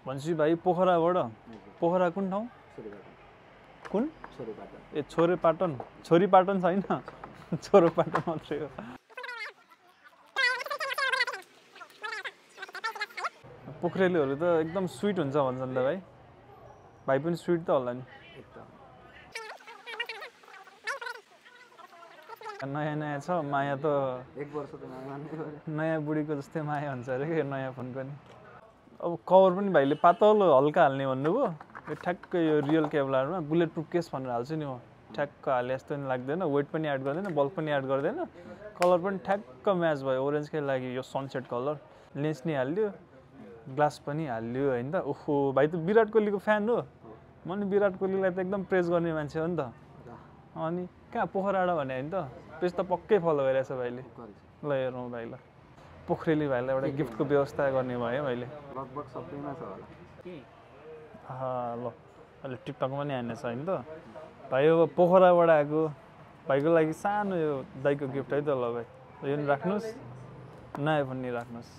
भनेपछि भाइ पोखराबाट पोखरा कुन ठाउँ कुन ए छोरेपाटन छोरीपाटन छैन छोरोपाटन मात्रै हो पोखरेलीहरू त एकदम स्वीट हुन्छ भन्छन् त भाइ भाइ पनि स्वीट त होला नि नयाँ नयाँ छ माया त 1 वर्ष त माया नयाँ बुढीको जस्तै माया हुन्छ अरे के नयाँ फोनको नि अब कभर पनि भाइले पातलो हल्का हाल्ने भन्नुभयो यो ठ्याक्कै यो रियल केबलरमा बुलेट प्रुफ केस भनेर हाल्छु नि म ठ्याक्क हाले जस्तो नि लाग्दैन वेट पनि एड गर्दैन बल्ब पनि एड गर्दैन कलर पनि ठ्याक्क म्याच भयो ओरेन्जकै लागि यो सनसेट कलर लेन्स नि हाल्यो ग्लास पनि हाल्यो हैन त ओहो भाइ त विराट कोहलीको फ्यान हो म नि विराट कोहलीलाई त एकदम प्रेज गर्ने मान्छे हो नि त अनि कहाँ पोखराबाट भने हैन त पेज त पक्कै फलो गरिरहेछ भाइले ल हेरौँ भाइ ल पोखरेली भाइलाई एउटा गिफ्टको व्यवस्था गर्ने भयो भाइले लगभग सबैमा छ होला ल अहिले टिकटकमा पनि हानेछ हैन त भाइ अब पोखराबाट आएको भाइको लागि सानो यो दाइको गिफ्ट है त ल भाइ यो नि राख्नुहोस् नयाँ पनि राख्नुहोस्